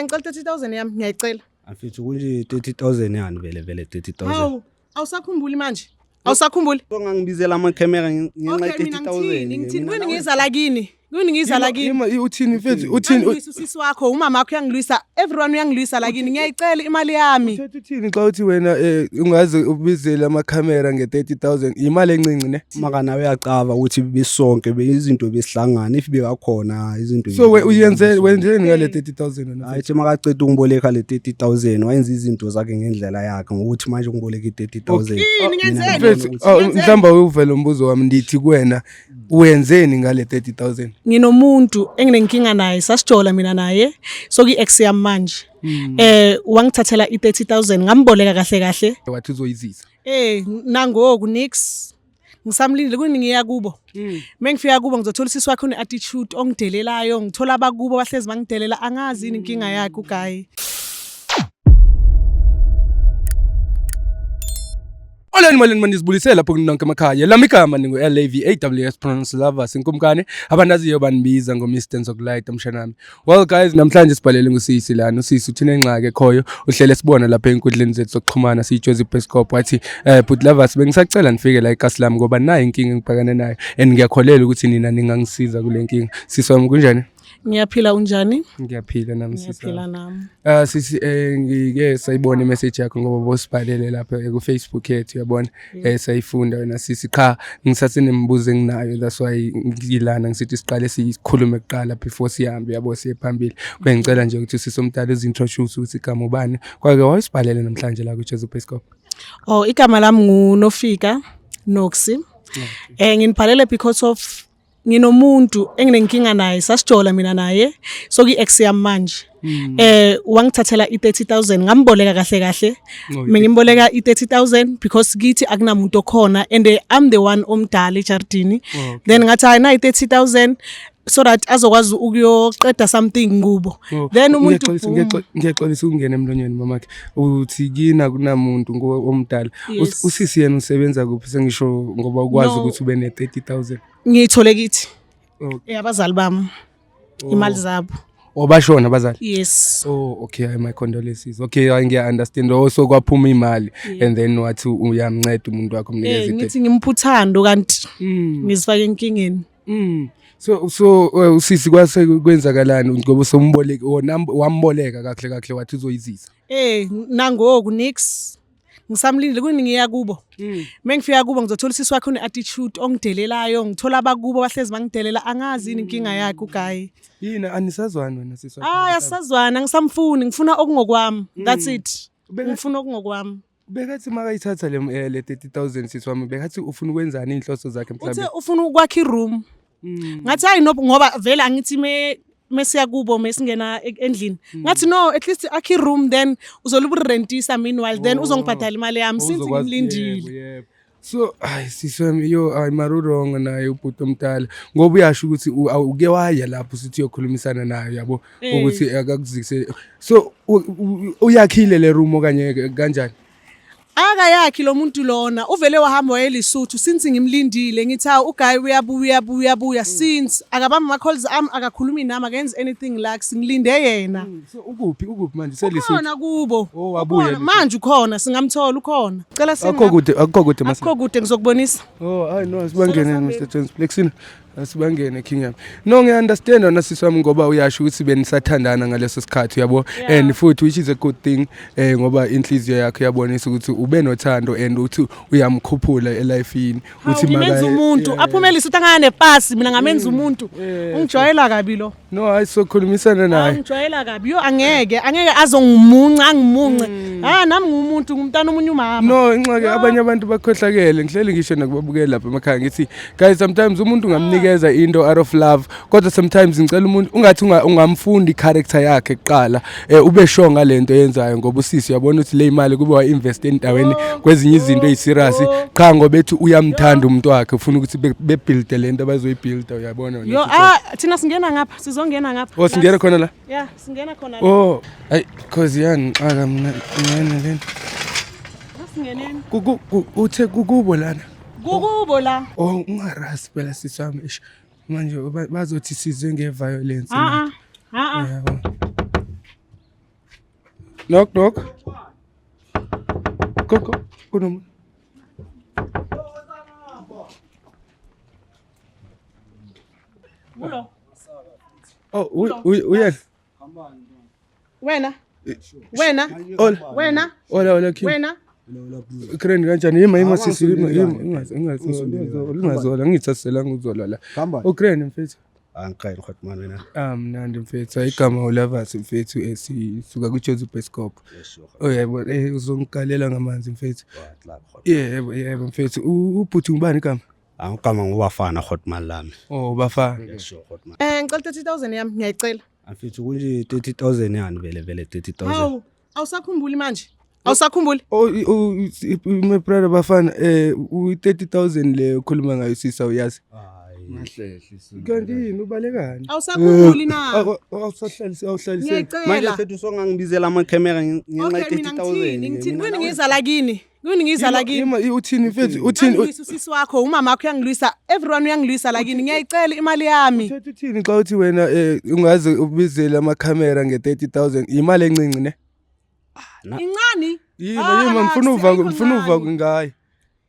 Mina ngicela 30,000 yami, ngiyayicela. Mfethu kunje 30,000 yani vele vele 30,000. Hawu, awusakhumbuli manje? Awusakhumbuli? Ongangibizela ama-camera ngenxa Okay, mina ye-30,000. ngithini? Ngithini? Kuyini ngiza la kini? Kuyini ngiza la kini? Ima, uthini mfethu? Uthini? Uyangilwisa usisi wakho, umama wakho uyangilwisa, everyone uyangilwisa la kini. Ngiyayicela imali yami. Uthetha uthini xa uthi wena ungaze ubizele amakhamera nge-30,000 imali encinci ne? Maka nawe uyacava ukuthi besonke izinto besihlangana if bekakhona izinto. So uyenze wenzeni ngale 30,000 wena? Hayi thi makaceda ukungiboleka le 30,000 wayenza izinto zakhe ngendlela yakhe ngokuthi manje ungiboleka i-30,000. Yini ngenzeni? Mfethu, oh, mhlawumbe uvele umbuzo wami ndithi kuwena wenzeni ngale 30,000? Nginomuntu enginenkinga naye, sasijola mina naye, so ki-ex yami manje. Wangithathela i-30,000 ngamboleka kahle kahle. Wathi uzoyizisa. Nangoku nix. Ngisamlindile kuni ngiya kubo. Mengifika kubo ngizothola usisi wakhe une attitude ongidelelayo, ngithola abakubo bahlezi bangidelela, angazi yini inkinga yakhe uguy. Olani malini mani sibulisele lapho kunonke emakhaya. Lami igama ningu LAVAWS Pronounce Lovers inkumkani abanaziyo banibiza ngo Mr Nzokulight mshanami. Well guys, namhlanje sibhalele ngusisi lana. Usisi uthi unengxaki ekhoyo, uhlele sibona lapha enkundleni zethu zokuxhumana siyiJozi Pescope wathi but lovers bengisacela nifike la ekasi lami ngoba nayi inkinga engibhekane nayo and ngiyakholelwa ukuthi nina ningangisiza kule nkinga. Sisi wami kunjani? Ngiyaphila, unjani? Ngiyaphila nami sisi. Ngiyaphila nami. Ah sisi ngike sayibona imessage yakho ngoba bosibhalele lapha ku Facebook yethu uyabona sayifunda wena sisi qha ngisasenemibuzo enginayo, that's why ngilana ngisithi siqale sikhulume kuqala before sihambe yabo siye phambili. Bengicela nje ukuthi sisi omdala uzintroduce ukuthi igama ubani kwake wayisibhalele namhlanje la ku Jesu Pescope. Oh, igama lami nguNofika Noxi. Nginibhalele because of nginomuntu enginenkinga naye, sasijola mina naye, so ki-ex yami manje. Wangithathela i-30,000 ngamboleka kahle kahle. Mengimboleka i-30,000 because kithi akunamuntu okhona and I'm the one omdala ejardini. Then ngathi hayi na i-30,000 so that azokwazi ukuyoqeda something ngubo. Then umuntu Ngiyaxolisa ukungena emlonyeni mamakhe. Uthi kina kunamuntu omdala. Yes. Usisi yena usebenza kuphi sengisho ngoba ukwazi No. ukuthi ube ne-30,000? Ngiyithole kithi. Okay. Abazali bami. Imali zabo. Oh, bashona abazali? Yes. Oh, okay, my condolences. Okay, I ngiya understand. Oh, so kwaphuma imali and then wathi uyamnceda umuntu wakho umnikeze i-30. Ngithi ngimputhando kanti ngizifake enkingeni. So usisi kwase kwenzakalani ngoba usomboleka wamboleka kahle kahle wathi uzoyizisa. Nangoku nix. Ngisamlindile kuni ngiya kubo. Mengifika kubo ngizothola usisi wakhe une attitude ongidelelayo, ngithola abakubo bahlezi bangidelela, angazi yini inkinga yakhe uguy. Yini anisazwani wena sisi wakhe? Ah, asazwana, ngisamfuni, ngifuna okungokwami. That's it. Ngifuna okungokwami. Bekathi makayithatha le 30,000 sisi wami bekathi ufuna ukwenzani inhloso zakhe Uthe mhlawumbe? ufuna ukwakha iroom. Ngathi hayi no ngoba vele angithi mesiya kubo mesingena endlini. Ngathi no at least akhe room then uzolubirentisa meanwhile then uzongibhadala imali yami since ngimlindile. Yebo. So ay sisi wami yo ay marurongo naye ubhuti omdala ngoba uyasho ukuthi uke waya lapho usithi uyokhulumisana naye yabo ukuthi akakuzikise. So uyakhile le room okanye kanjani? Akayakhi lo muntu lona uvele wahamba wayelisuthu since ngimlindile ngithi hawu uguy uyabuya uyabuya uyabuya since akabamba ama calls ami akakhulumi nami akenzi anything like ngilinde yena. So ukuphi manje selisuthu? Ukhona kubo. Oh, wabuya Ukhona, manje ukhona singamthola ukhona. Cela Akukho kude, akukho kude mase. Akukho kude ngizokubonisa. Oh, hayi no asibangene Mr Jones Flexin. Asibangene King yami. No ngiya understand wena sisi wami ngoba uyasho ukuthi benisathandana ngaleso sikhathi uyabo and futhi which is a good thing ngoba inhliziyo yakhe uyabonisa ukuthi ube nothando and uthi uyamkhuphula elifeini uthi maka umuntu aphumelise ukuthi angane nepasi mina ngamenza umuntu ungijwayela kabi lo. No hayi sokhulumisana naye. Ungijwayela kabi yo angeke azongimunca angimunce. Ah nami ngumuntu ngumntana omunye umama. No inxake abanye abantu bakhohlakele ngihleli ngisho nakubabukela lapha emakhaya ngithi guys sometimes umuntu ungamnikeza into out of love kodwa sometimes ngicela umuntu ungathi ungamfundi character yakhe kuqala ube sure ngalento yenzayo ngoba usisi uyabona ukuthi le imali kube wa invest endaweni kwezinye izinto eziserious qha ngoba ethi uyamthanda umuntu wakhe ufuna ukuthi be build lento abazoyibuild uyabona wena. Yo thina singena ngapha sizongena ngapha. Oh singena khona la? Yeah singena khona la. Oh ay cause yanixaka mina ngene lena. Singeneni. Uthe kukubo lana. Kukubo la. Oh ungarasi phela sisi wami eish. Manje bazothi sizwe ngeviolence. Knock knock. Koko kunomuntu. Oh, uyena. Wena. Wena. Hola. Wena. Hola, hola King. Wena. Crane kanjani? Yima yima sisi yima yima ungazola ngithaselanga uzola la. Hamba. Ukraine mfethu. Angiqali Hotman wena. Ah, mnandi mfethu. Igama uLavas mfethu, esisuka kwiJozi Bioscope. Oh yebo, uzongigalela ngamanzi mfethu. Yebo, yebo mfethu. Ubhuti ngubani igama? Angigama ngubafana Hotman lami. Oh, bafana. Sure Hotman. Ngicela 30,000 yami, ngiyayicela. Mfethu, kunje 30,000 yani vele vele 30,000. Hawu, awusakhumbuli manje? Awusakhumbuli? Oh, my brother bafana, u-30,000 le okhuluma ngayo sisa uyazi. Kanti yini ubalekani? Awusakhumbuli na? Awusahlalisi awuhlalisi. Manje Ngiyayicela. mfethu usongangibizela amakhamera ngenxa Okay, mina ye-30,000. ngithini? Ngithini? Kuni ngiza la kini? Kuni ngiza la kini? Yima uthini mfethu? Uthini? Uyangilwisa usisi wakho, umama wakho uyangilwisa, everyone uyangilwisa la kini. Ngiyayicela imali yami. Uthetha uthini xa uthi wena ungaze ubizele amakhamera nge-30,000, imali encinci ne? Incane? Yima Ah, yima, ngifuna uva, ayikho ngifuna uva ncane. ngayo.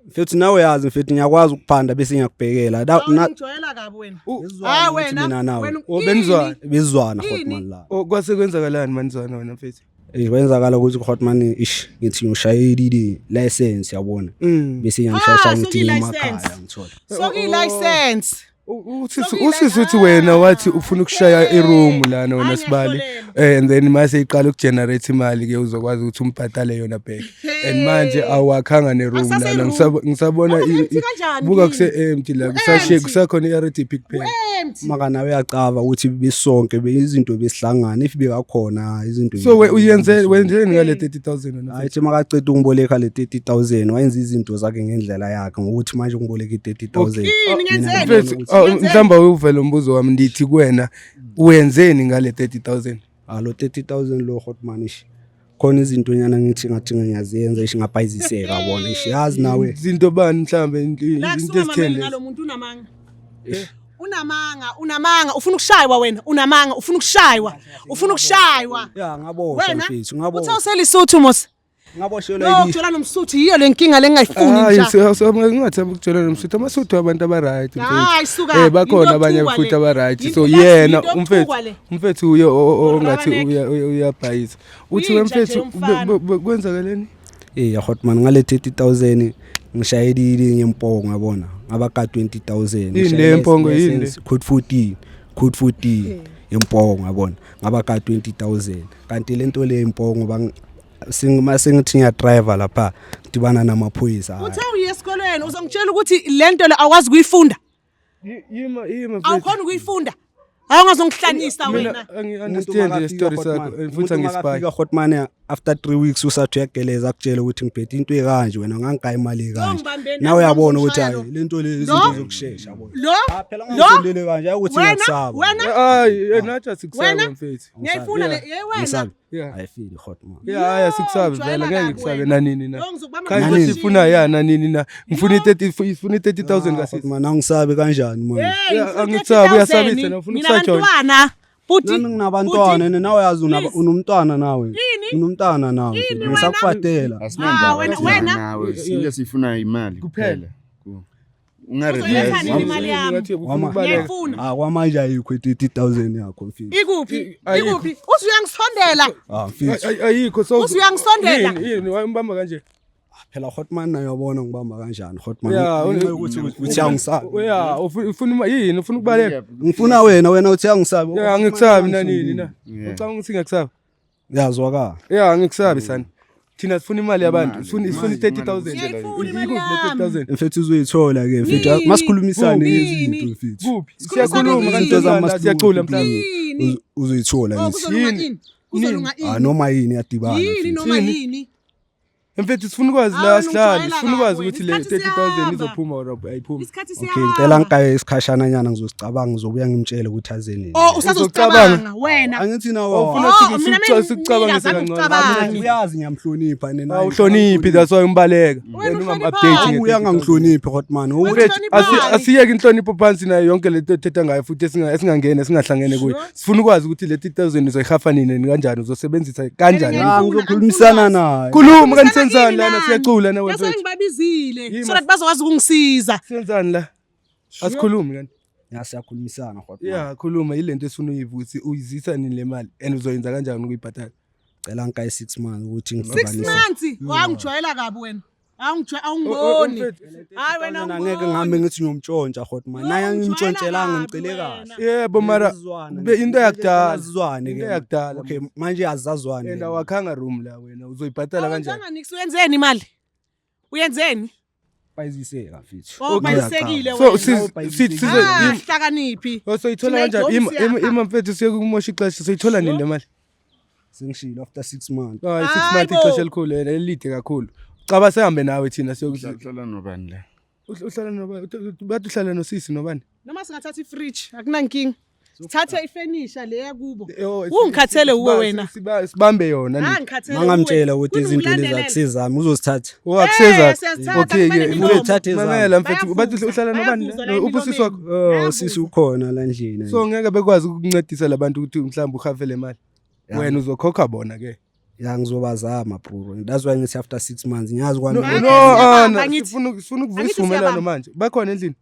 Mfethu, nawe yazi mfethu, ngiyakwazi ukuphanda bese ngiyakubhekela. Ngijwayela kabi wena. Bezizwana Ah, ukuthi wena. mina nawe. Wena Oh, benizwana. Bezizwana Ini? Hotman la. Oh, kwase kwenzakalani manizwana wena mfethu? Kwenzakala ukuthi Hotman, ish, ngithi ngishayelile license yabona. Bese ngiyamshayisha Ah, ngithi sokuyi-license. emakhaya ngithola. Sokuyi-license. Usisi uthi wena wathi ufuna ukushaya iroom lana wena Hayi, sibali, ngiyakholelwa. and then mase iqala ukugenerate imali ke uzokwazi ukuthi umbhatale yona back, and manje awakhanga neroom lana. Akusase-room. Ngisabona Ngoba empty kanjani buka kini? kuse-empty la, kusashiye Ku-empty. kusakhona i-RDP kuphela. Empty. Maka nawe uyacava ukuthi besonke izinto besihlangana if bekakhona izinto. So uyenze wenzeni ngale 30,000 wena? Hayi, thi makaceda ukungiboleka le 30,000 wayenza izinto zakhe ngendlela yakhe ngokuthi manje ungiboleka i-30,000. Yini ngenzeni? Mfethu, oh, mhlawumbe awuvele umbuzo wami, ndithi kuwena wenzeni ngale 30,000? Alo 30,000 lo Hotman, ish. Khona izinto nyana ngithi ngathi ngiyaziyenza, ish, ngabhayiziseka yabona, ish, yazi nawe. Izinto bani mhlawumbe La into kusuka mameli ezitheni? ngalo muntu unamanga. Unamanga, unamanga, ufuna ukushaywa wena, unamanga, ufuna ukushaywa, ufuna ukushaywa. Ya, ngaboshwa Wena mfethu, uthe ngaboshwa. uselisuthu mos. Ngaboshelwa Lo ili. kujola nomsuthu yiyo le nkinga lengingayifuni Hayi, nja. ngingathemba ukujola nomsuthu, amasuthu abantu aba-right mfethu. Hayi, suka. Bakhona Into abanye yokuthukwa futhi le. aba-right. So yena Into yokuthukwa umfethu, le. umfethu uye ongathi Rabanek. uyabhayisa. Uthi we Uyinja nje mfethu yomfana. kwenzakaleni? Eh Hotman, ngale 30,000 ngishayelile ngempongo yabona. Ngaba ka 20,000. Yini le yempongo, yini le? Code 14, code 14 impongo yabona. Ngaba ka 20,000. Kanti lento le impongo bang mase ngithi ngiya driver lapha ngidibana namaphoyisa. Uthe uye esikolweni uzongitshela ukuthi lento le awazi kuyifunda. Yima yima mfethu. Awukhona ukuyifunda. Hayi, ungazongihlanisa wena. Mina angi-understand le story sakho and futhi angisibhayi. Fika Hotman after 3 weeks usathi uyageleza akutshela ukuthi ngiphethe into ekanje, wena ngangigaya imali ekanje. Ngibambeni, Nawe uyabona ukuthi ngizomshaya hayi lo. lento le Lo? izinto zokushesha yabona. Lo? Ah, phela Lo? ngisondele kanje hayi ukuthi Wena? ngiyakusaba. Wena? Hayi, nathi asikusaba Wena? mfethu. Ngiyayifuna le, ye wena. Ngisabi. Yeah. Ayifili Hotman. Yeah, hayi, asikusabi vele, Ujwayela ngeke kabi ngikusabe wena. nanini na. Lo ngizokubamba Cha, into Nanini. esifuna ya nanini na. Ngifuna i-30, ngifuna i-30,000 kasisi. Hotman, angisabi kanjani manje? Hey, Yeah, ngifuna angikusabi, 30,000. uyasabisa na, ufuna ukusajona. Nginabantwana. Bhuti. Nami nginabantwana bhuti. and nawe yazi Please. unomntwana nawe. Yini? Unomntwana nawe. Yini wena? Ngisakufatela. Ah, wena. Nawe into esiyifunayo imali Kuphela. kuphela. Unga Uzoyithatha nini imali yami? Ngathi ufuna Wama. ukubaleka. Ngiyayifuna. Ah, kwamanje ayikho i-30,000 yakho mfethu. Ikuphi? Ayikho. Ikuphi? Uze uyangisondela. Ah mfethu. Ayikho so. Uze uyangisondela. Yini yini wayembamba kanje? Phela Hotman naye uyabona ngibamba kanjani Hotman. Yeah, Ngenxa yokuthi uthi angisabi. Yeah, ufuna yini, ufuna ukubaleka? Ngifuna wena, wena uthi angisabi. Yeah, angikusabi nanini na. Yeah. Ucabanga ukuthi ngiyakusaba? Yazwakala. Yeah, angikusabi sani. Thina sifuna imali yabantu, sifuna i-30,000. Ngiyayifuna imali Ikuphi le yami. 30,000? Mfethu uzoyithola ke mfethu. Nini? Masikhulumisane Nini? ngezinto mfethu. Kuphi? Sikhulumisane Siyakhuluma nini? kanti Izinto zami la siyacula mhlawumbe. Yini? Uzoyithola Oh, ngithi. kuzolunga Yini? ini? Kuzolunga Ah, ini? noma yini yadibana Yini mfethu. noma Yini? yini? Mfethu sifuna ukwazi Hawu, la wena sihlali, ungijwayela sifuna ukwazi kabi ukuthi wena. le Isikhathi 30,000 siyahamba. izophuma or ayiphumi. Isikhathi Okay, siyahamba. ngicela ngikaye isikhashana nyana ngizosicabanga, ngizobuya ngimtshele ukuthi aze nini. Oh, usazocabanga wena. Angithi nawe. Ufuna Oh, mina sikucabangise mina kancane. ngicabanga. Uyazi ngiyamhlonipha nina. Awuhloniphi, that's why umbaleka. Wena Wena uhloniphani? ungam-update. Uya ngangihloniphi Hotman. Wena Mfethu, uhloniphani? asiyeke inhlonipho phansi nayo yonke lento othetha ngayo futhi esingangeni esingahlangene kuyo. Sifuna ukwazi ukuthi le 30,000 uzoyihafa nini ni kanjani, uzosebenzisa kanjani. Ngiyayifuna, Ngizokhulumisana naye. Khuluma kanti senzani Kimi lana, nani? siyacula nawe That's why mfethu. ngibabizile Yima. so that bazokwazi ukungisiza. Senzani la? Asikhulumi kanti. Ya, siyakhulumisana Hotman. Yeah, khuluma yilento esifuna uyiva ukuthi uyizisa nini le mali and uzoyenza kanjani ukuyibhadala. Cela ngikaye 6 months ukuthi 6 ngihlukanise. months. Wangijwayela kabi wena. Awungijwayela, awungiboni. Hayi wena Angeke ngihambe awungiboni. ngithi ngiyomtshontsha Hotman. Naye angimtshontshelanga, ngicele kahle. Yebo mara Sizwane. into yakudala. Sizwane Into ke. yakudala. Okay, manje azazwane. And awakhanga room la wena uzoyibhadala kanjani? Awenzanga nix, uyenzeni imali? Uyenzeni? Bayiziseka mfethu. Oh, bayisekile So wena. sizo Ah, hlakaniphi. Oh, soyithola Thina kanjani? idomi siyapha. Ima mfethu, siye kumosha ixesha, soyithola nini le mali? Sengishilo after 6 months. Hayi, 6 Hayi months bo. ixesha elikhulu yena elide kakhulu. Caba sihambe nawe thina siyokuhlala. Uhlala nobani la? Uhlala nobani? Bathi uhlala nosisi nobani? Noma singathatha ifridge, akunankinga. Sithathe ifenisha le yakubo. Yo, Ungikhathele uwe wena. Sibambe yona Ah, ni. ngikhathele. Mangamtshela ukuthi izinto lezi Kunokulandelela. akusizami uzozithatha. Oh, akuseza. Eh, siyazithatha, Okay kumele ke. imilomo. Uzothatha ezami. Mamela mfethu, Bayavuza, bathi uhlala nobani? bayavuza la Ubusisi wakho. emilomeni. Oh, sisi ukhona la ndlini. So ngeke bekwazi ukukuncedisa labantu ukuthi mhlawumbe uhafe le mali. Ya. Wena uzokhokha bona ke. Ya, ngizobazama bro. That's why ngithi after 6 months ngiyazi kwami. No, Angeke no, siyabamba, ana, angithi. sifuna ukuvusa Angithi isivumelwano siyabamba. manje. Bakhona endlini.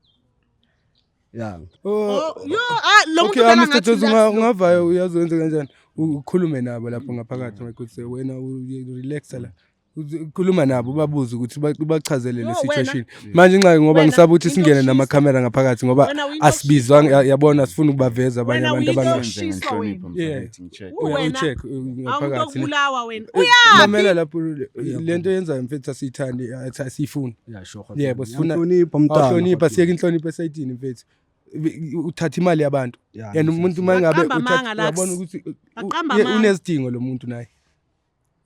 Ya. Oh, Oh, yo, ah, lo muntu okay, vele Mr. angathi Jones, relax lo. ungavayo uyazoyenza kanjani? Ukhulume nabo lapho ngaphakathi my good sir. Wena relaxa la. Ukhuluma nabo ubabuze ukuthi ubachazele le Yo, situation. Manje ingxaki ngoba Wena, ngisaba ukuthi into singene yokushisa. namakhamera ngaphakathi ngoba Wena uyinto asibizwa yabona sifuna ukubaveza abanye Wena abantu uyinto abancane. yokushisa Ngenhlonipho wena. Yeah. mfethu ngi-check. Wena. Uya-check Awumuntu ngaphakathi. ne? okubulawa wena. Mamela Uyaphi? lapho lento yenzayo mfethu asiyithandi, asiyifuni. Ya, sure. Yebo, sifuna Ngiyamhlonipha umntana. Awuhlonipha, Hotman. siyeke inhlonipho esayidini mfethu. Uthatha imali yabantu. Ya, And umuntu uma ngabe Aqamba amanga, uthatha Lux. uyabona ukuthi Aqamba amanga. unezidingo lo muntu naye.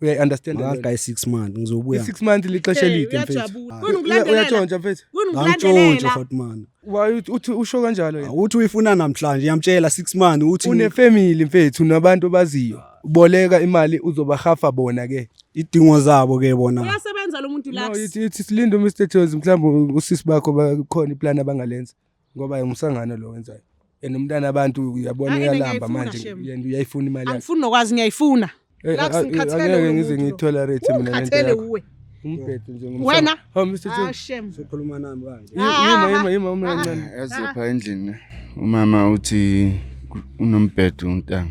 Uyayi-understand leyo nto. Mangakayi 6 months ngizobuya. I-6 months lixesha Hey, elide mfethu. uyajabula. Kunokulandelela. Uyatshontsha mfethu. Ngangitshontshe Kunokulandelela. Hotman. Why uthi usho kanjalo yena? Uthi uyifuna namhlanje ngiyamtshela 6 months uthi Une-family mfethu, unabantu obaziyo. Uboleka imali uzobahafa bona ke. idingo zabo ke bona. Uyasebenza lo muntu No, Lux. ithi silinde uMr Jones, mhlawumbe usisi bakho bakhona iplan abangalenza ngoba umsangano lo wenzayo. And umntana abantu uyabona Ah, ene uyalamba ngiyayifuna, manje shem. and uyayifuna imali yakhe. Angifuni nokwazi ngiyayifuna. Eh, Lux, ngikhathele angeke ulo ngize muntu lo. ngiyitolerate mina lento Ungikhathele yakho. uwe. Umbhedo nje ngomsangano. Wena? Hawu Mr Ah, Jones. shem. Sokhuluma nami kanje. Yima yima yima uma kancane. Yazi pha endlini umama uthi unombhedo untanga.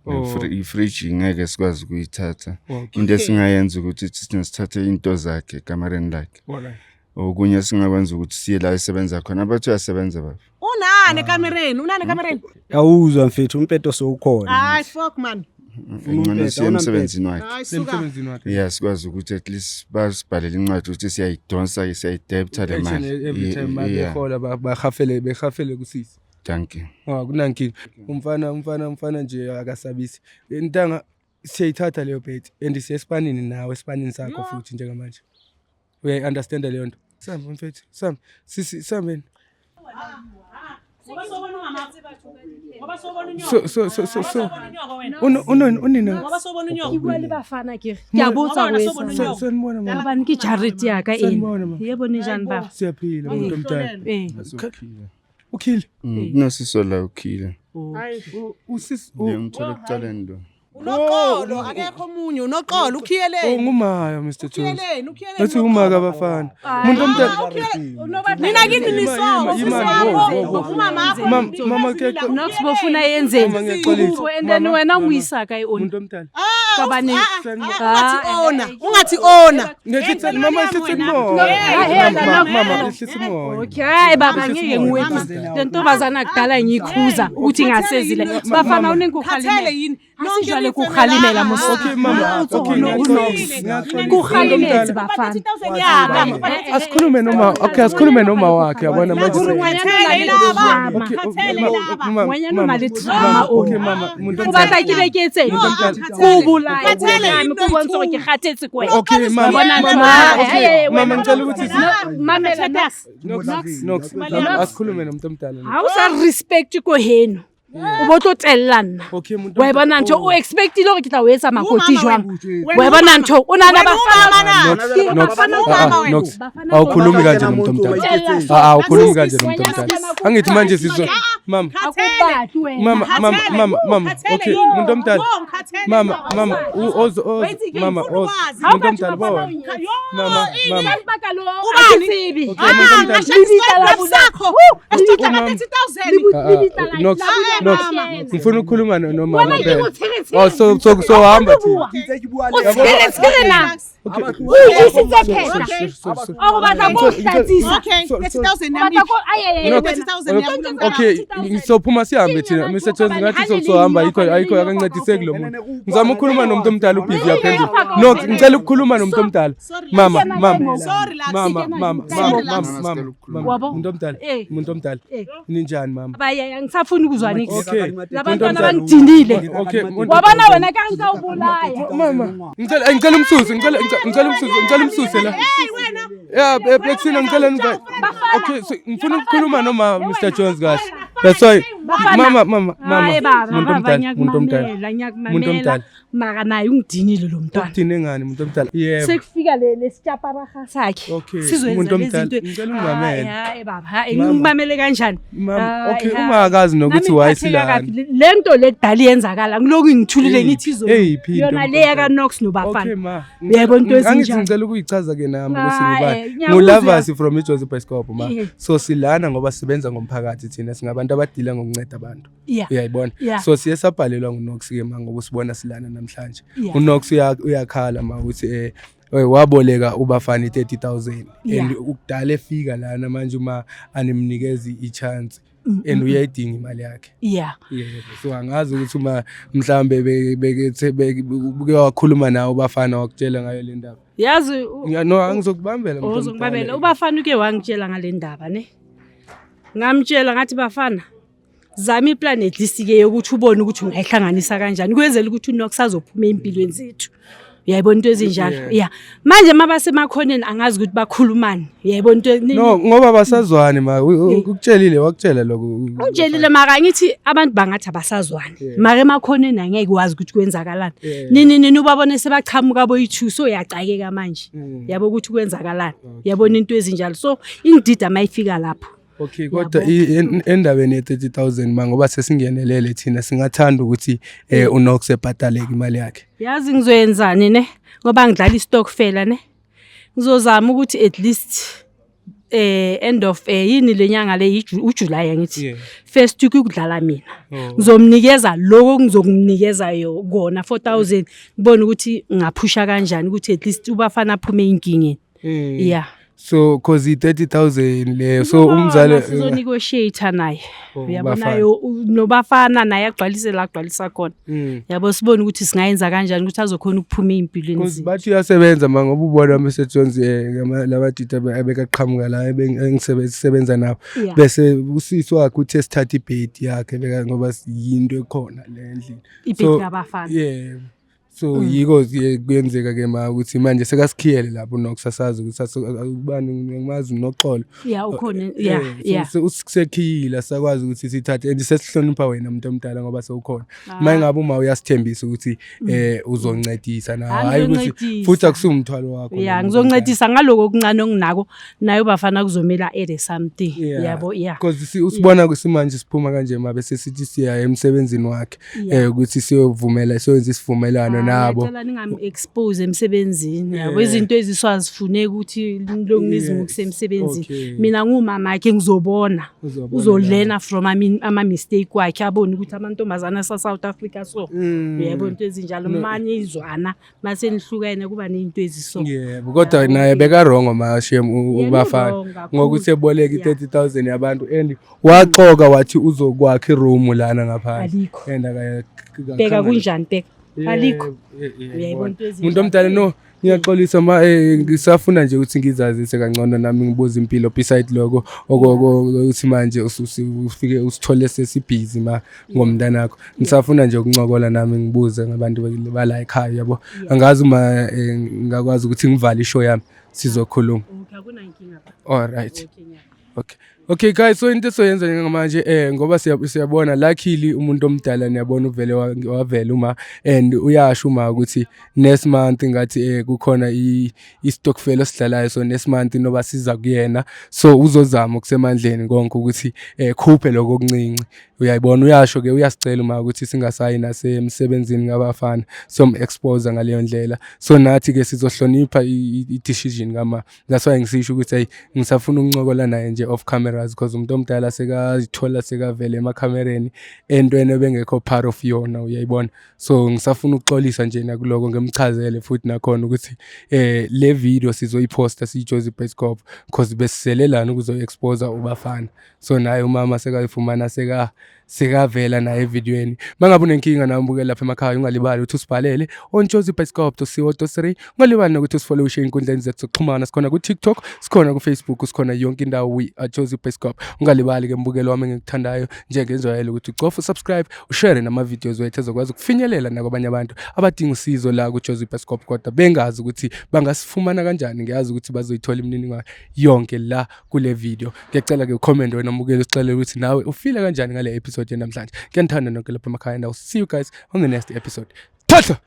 Oh. Ifridge ngeke sikwazi ukuyithatha. Okay. Into esingayenza ukuthi thina sithathe into zakhe ekamareni lakhe. Alright. Okunye esingakwenza ukuthi siye la esebenza khona. Abathi uyasebenza baba. Unani ekamereni? Unani ekamereni? Yawuzwa mfethu umpeto sowukhona. Hayi fuck man. Ngcono umbhedo, siye emsebenzini wakhe. Hayi suka. Semsebenzini wakhe. Yeah, sikwazi ukuthi at least basibhalele incwadi ukuthi siyayidonsa siyayidebtha le Each and mali. every time Yeah, mabehola bahafele behafele kusisi. thank you. Ah, kunankinga. Umfana nje akasabisi. Ntanga siyayithatha leyo bait and siya esipanini nawe esipanini sakho futhi njengamanje. Uyayi-understand leyo nto. Samba mfethu, samba. Sisi sambeni. Ngoba sobona umama. Ngoba sobona unyoko. So so so so so. Unyoko wena. Unina. Ngoba sobona unyoko. Ke bua le bafana ke re ke a botsa Ngoba wena ho sobona etsa unyoko. Sanibona mama. hobane ke jarete ya ka ena Sanibona mama. yebo ne jang baba Siyaphila umuntu omdala. eh Ukhile. Kunosiso la ukhile. Hayi. Usisi Le ngithola ekuqaleni lo. Unoxolo akekho omunye unoxolo ukhiyeleni. ongumaya Mr Jones. Ukhiyeleni ukhiyeleni. Ngathi umaka abafana. Umuntu omdala. Mina kini nisoka Ima, usisi wakho wo, wo, wo. umama wakho. Mama nox bofuna yenzeni Mama, ngiyaxolisa. and then Mama, wena o mama. mo isa kae ona Umuntu omdala. ka bane Ungathi ona, ungathi ona. Ngehlisa mama ehlisa umoya. Eh, Mama mama ehlisa umoya. Okay hayi baba ngeke ngiwethu le ntombazana kudala ngiyikhuza ukuthi ngasezile bafana Khathele unengikukhalimela yini? Nonke Asijwale Jwale ko kgalemela mos. Okay mama, okay, ngiyaxolisa. Ko kgalemetse bafana. Asikhulume noma, okay, asikhulume noma wakhe, yabona manje. Gore ngwanyana o na le drama. Okay, mama, Ngwanyana o na le mama, drama o. Okay mama, muntu O batla ke be ke etseng? Ko o bolaye. Ko bontshe gore ke kgathetse ko wena. Okay mama, Bona mama, nna. okay, Eh, eh, mama wena. ngicela ukuthi Mamela Nox. Nox, Nox, asikhulume nomuntu omdala. Ha o sa respect ko heno. O bo tlo tella nna. Okay, muntu Wa e bona ntho, oh. o expectile hore ke tla o etsa makoti Umama jwang? wena. Wa e bona ntho, o nahana Wena bafana. umama Nox, Nox, Bafana ah, ah, wena. Nox. Bafana Awukhulumi kanje nomuntu omdala. Tella. Ah, awukhulumi kanje nomuntu omdala. Angithi manje sizwe mama, Akubatli wena. mama, mama, mama, mama. Okay, muntu omdala. Mama, mama, ozo, ozo, mama, ozo. Muntu omdala bona. Mama, mama. Lebaka lo, Ubani? ha ke tsebe. Okay, muntu omdala. Ah, ah, Nox, Nox. Ngifuna ukukhuluma nomama Wena ke phela. o tsheretshere. Oh, so so so hamba thina. O tsheretshere na? Okay. O jesitse pheta. Sorry, sorry, sorry. O batla ko hlatsisa. O batla ko ay ay ay. Nox, wena. Okay, ngizophuma sihambe thina. Mr Jones ngathi sozohamba, ayikho ayikho akancediseki lo muntu. Ngizama ukukhuluma nomuntu omdala, ubhizi uyaphendula. Nox, ngicela ukukhuluma nomuntu omdala. Mama, mama. Mama, mama, mama, mama, mama. Mama, Wabo? muntu omdala. Eh. Muntu omdala. Eh. Ninjani mama? Ba ya angisafuni ukuzwa nix. Okay. Labantwana bangidinile. Okay, muntu- Wabona wena ka nka o bolaya. Mama, ngicela ngicela umsuse, ngicela ngicela umsuse, ngicela umsuse la. Yeah, Blacksina ngicela ngiba. Okay, so ngifuna ukukhuluma noma Mr Jones kahle. That's why Bafana. mama, mama, mama. Hayi baba, Muntu baba omdala, muntu omdala. ngiyakumamela, Muntu ngiyakumamela. omdala. Mara naye ungidinile lo mntwana. Uthini ngani muntu omdala? Yebo. Sekufika le lesitshaparaga sakhe. Okay, Sizoyenza umuntu lezi omdala, zinto. ngicela ungimamele. Hayi hayi baba, hayi Mama. ngimamele kanjani? Mama, Hayi, okay, hayi. ungakazi nokuthi Nami why ngiphatheka silana. kabi. Le nto le kudala iyenzakala, ngiloku ngithulile ngithi izolo. Eyiphi into, Yona le mntwana? yaka Nox nobafana. Okay ma. Uyayibona into Angithi ezinjalo. ngicela ukuyichaza ke nami ukuthi Hayi, ngubani. ngiyakuzwa. Ngulavasi from iJoseph Bioscope ma. Ihe. So silana ngoba sisebenza ngomphakathi thina, singabantu abadila ngokunceda abantu. Yeah. Uyayibona? Yeah. So siye sabhalelwa nguNox ke ma ngoba usibona silana namhlanje. Yeah. uNox uyakhala ma uthi waboleka ubafana i-30,000 Yeah. and ukudala efika lana manje uma animnikezi i-chance and uyayidinga imali yakhe. Yeah. Yebo, so angazi ukuthi uma mhlambe bekethe buke wakhuluma nawe ubafana wakutshela ngayo le ndaba. Yazi No, angizokubambela muntu Ozongibambela. omdala. Ubafana uke wangitshela ngale ndaba ne. Ngamtshela ngathi bafana zama iplan at least ke yokuthi ubone ukuthi ungayihlanganisa kanjani kwenzela ukuthi uNox azophuma empilweni zethu. Uyayibona into ezinjalo. Yeah. Yeah. Manje mabasemakhoneni angazi ukuthi bakhulumani. Uyayibona into No, ngoba basazwani ma, ukutshelile wakutshela lokho. Ungitshelile mara ngithi abantu bangathi abasazwani. Mara emakhoneni angeke wazi ukuthi kwenzakalani. Yeah. Nini nini ubabone sebachamuka boyi2 so uyacakeka manje. Mm. Yabo ukuthi kwenzakalani. Yabona into ezinjalo. So ingidida mayifika lapho. Okay, kodwa endabeni ye-30,000 ma, ngoba sesingenelele thina singathanda ukuthi uNox ebhadaleke imali yakhe. Yazi ngizoyenzani ne? Ngoba ngidlala istokfela ne. Ngizozama ukuthi at least end of yini lenyanga le, uJuly angithi. Yeah. First week ukudlala mina. Oh. Ngizomnikeza lokho ngizokumnikeza yo kona 4000, ngibone ukuthi ngaphusha kanjani ukuthi at least ubafana aphume inkingeni. Yeah. So cause i-30,000 leyo, so umzali sizonegotiate naye. Oh, Uyabona Bafana. yo nobafana naye agcwalise la agcwalisa khona. Yabo, sibone ukuthi singayenza kanjani ukuthi azokhona ukuphuma empilweni Because zethu. bathi uyasebenza ma, ngoba ubona Mr Jones labadida abekaqhamuka la engisebenza nabo. Yeah. Bese usisi wakhe uthe sithatha ibhedi yakhe beka ngoba yinto ekhona le endlini. Ibhedi kabafana. Yeah. So yiko kuyenzeka ke ma ukuthi manje sekasikhiyele lapho Nox, asazi ukuthi ubani, ngimazi noxolo. Yeah, ukhona, yeah, yeah. Usekhiyile, asakwazi ukuthi sithathe and sesihlonipha wena muntu omdala ngoba sewukhona. Uma ngabe uma uyasithembisa ukuthi uzoncedisa na, Hayi, hayi ukuthi ngizoncedisa. futhi akusiwumthwalo wakho. Yeah, lo muntu omdala. ngizoncedisa ngaloko okuncane okunako, naye ubafana kuzomela ede something. Yeah. Yabo, yeah. Because usibona kusimanje siphuma kanje ma bese sithi siya emsebenzini wakhe ukuthi siyovumela, siyoyenza isivumelwano nabo. Ngiyacela ningam-expose emsebenzini, yabo, Yeah. izinto eziswazifuneka ukuthi lokhu nizimukise emsebenzini. Okay. Mina ngumama wakhe, ngizobona. Uzobona. Uzolena from ama-mistake wakhe, abone ukuthi amantombazane asa-South Africa so. Uyayibona into ezinjalo, manye izwana mase nihlukene kuba ney'nto eziso. Yebo, kodwa naye beka wrong ma, shem, Yena ubafana u-wrong kakhulu. ngokuthi eboleka Yeah. i-30,000 yabantu and waxoka wathi uzokwakha iroom lana ngaphandle. Alikho. And Bheka kunjani, bheka. Alikho. Yebo, Uyayibona into ezinjalo. Umuntu omdala, no, ngiyaxolisa ma, ngisafuna nje ukuthi ngizazise kangcono nami, ngibuze impilo beside lokho ukuthi manje ufike usithole sesibhizi ma ngomntanakho. Ngisafuna nje ukuncokola nami, ngibuze ngabantu bala ekhaya, yabo. Angazi uma ngingakwazi ukuthi ngivale ishow yami, sizokhuluma. Okay, akunankinga. All right. Okay, ngiyabonga. Okay, guys, so into esoyenza njengamanje, ngoba siyabona, luckily umuntu omdala, niyabona, uvele wavela uma and uyasho uma ukuthi next month ngathi kukhona i stokvel esidlalayo, so next month noba siza kuyena, so uzozama okusemandleni konke ukuthi khuphe lokho okuncinci, uyayibona. Uyasho ke, uyasicela uma ukuthi singasayi nasemsebenzini ngabafana, som expose ngaleyo ndlela. So nathi ke sizohlonipha i-decision kama. That's why ngisisho ukuthi hey, ngisafuna ukuncokola naye nje off cameras, because umuntu omdala sekazithola sekavele emakhamereni entweni ebengekho part of yona, uyayibona. So ngisafuna ukuxolisa nje nakuloko, ngimchazele futhi nakhona ukuthi le video sizoyiposta siyiJozi Bioscope, because besisele lana ukuzo-expose ubafana. So naye umama sekayifumana sekavela naye evidweni. Mangabe unenkinga nawe ubukela lapha emakhaya, ungalibali ukuthi usibhalele on jozibioscope.co.za. Ungalibali nokuthi usifollowishe ey'nkundleni zethu zokuxhumana. Sikhona ku-TikTok, sikhona ku-Facebook, sikhona yonke indawo, we are Jozi Bioscope. Ungalibali ke, mbukelo wami engikuthandayo, njengenjwayelo, ukuthi ucofe usubscribe, ushare nama-videos wethu ezokwazi ukufinyelela nakwabanye abantu abadinga usizo la ku-Jozi Bioscope kodwa bengazi ukuthi bangasifumana kanjani. Ngiyazi ukuthi bazoyithola imininingwane yonke la kule video. Ngiyacela-ke ucomment wena mbukeli, usixelele ukuthi nawe ufile kanjani ngale episode yanamhlanje. Ngiyanithanda nonke lapha emakhaya, and I'll see you guys on the next episode. Thatha.